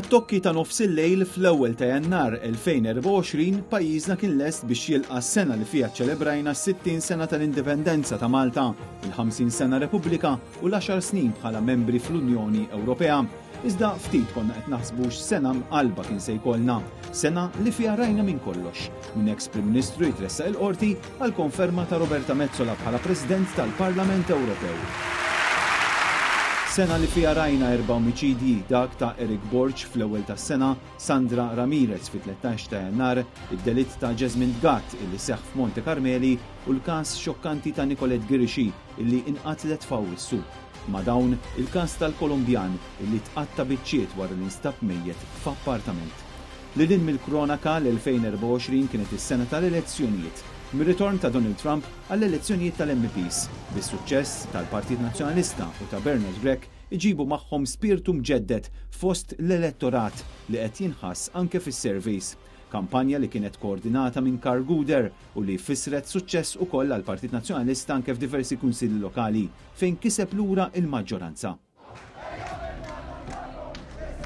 Mat-tokki ta' nofsillejl fl-ewwel ta' Jannar 2024, pajjiżna kien lest biex jilqa' s-sena li fiha ċċelebrajna s-60 sena tal-Indipendenza ta' Malta, il-50 sena Repubblika u l-għaxar snin bħala membri fl-Unjoni Ewropea. Iżda ftit konna qed naħsbu x'sena mqallba kien se jkollna. Sena li fiha rajna minn kollox, minn eks Prim Ministru jitressaq il-Qorti għal konferma ta' Roberta Metsola bħala President tal-Parlament Ewropew. Sena li fiha rajna erba' omiċidji, dak ta' Eric Borg fl-ewwel tas-sena, Sandra Ramirez fit-13 ta' Jannar, id-delitt ta' Jesmond Gatt illi seħħ f'Monte Carmeli u l-każ xokkanti ta' Nicolette Ghirixi illi inqatlet f'Awwissu. Ma' dawn, il-każ tal-Kolumbjan illi tqatta' biċċiet wara li nstab mejjet f'appartament. Lil hinn mill-kronaka, l-2024 kienet is-sena tal-elezzjonijiet. Mir-ritorn ta' Donald Trump għall-elezzjonijiet tal-MEPs, bis-suċċess tal-Partit Nazzjonalista u ta' Bernard Grech iġibu magħhom spirtu mġedded fost l-elettorat li qed jinħass anke fis-surveys. Kampanja li kienet koordinata minn Karl Gouder u li fissret suċċess ukoll għall-Partit Nazzjonalista anke f'diversi kunsilli lokali fejn kiseb lura l-maġġoranza.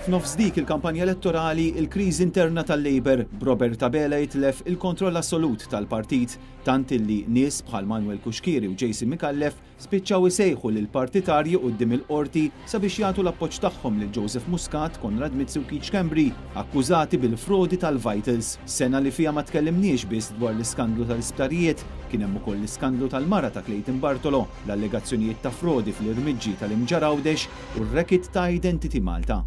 F'nofs dik il-kampanja elettorali, il-kriżi interna tal-Labour, b'Robert Abela jitlef il-kontroll assolut tal-partit, tant illi nies bħal Manuel Cuschieri u Jason Micallef spiċċaw isejħu lill-partitarji quddiem il-Qorti sabiex jagħtu l-appoġġ tagħhom lil Joseph Muscat, Konrad Mizzi u Keith Schembri, akkużati bil-frodi tal-Vitals. Sena li fiha ma tkellimniex biss dwar l-iskandlu tal-isptarijiet, kien hemm ukoll l-iskandlu tal-mara ta' Clayton Bartolo, l-allegazzjonijiet ta' frodi fl-irmiġġi tal-Imġarr Għawdex u r-racket ta' Identity Malta.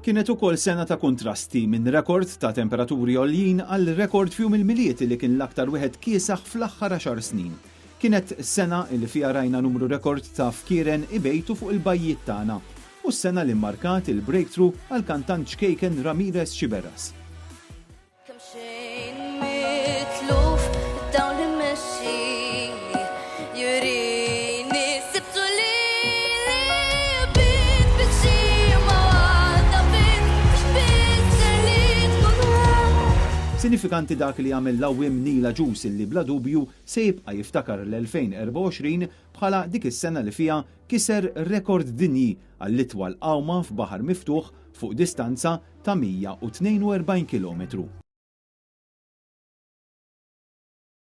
Kienet ukoll sena ta' kuntrasti, minn rekord ta' temperaturi għoljin għal rekord f'Jum il-Milied li kien l-aktar wieħed kiesaħ fl-aħħar għaxar snin. Kienet sena li fiha rajna numru rekord ta' fkieren ibejtu fuq il-bajjiet tagħna u s-sena li mmarkat il-breakthrough għall-kantant ċkejken Ramirez Sciberras. Kemm xejn mitluf dawn li mmexxini jurini sibtu lili bit biċċi ma waħda bit biex tfisser li tkun waħdek. Sinifikanti dak li għamel l-għawwiem Neil Agius illi bla dubju se jibqa' jiftakar l-2024 bħala dik is-sena li fiha kiser rekord dinji għall-itwal għawma f'baħar miftuħ fuq distanza ta' 142 kilometru.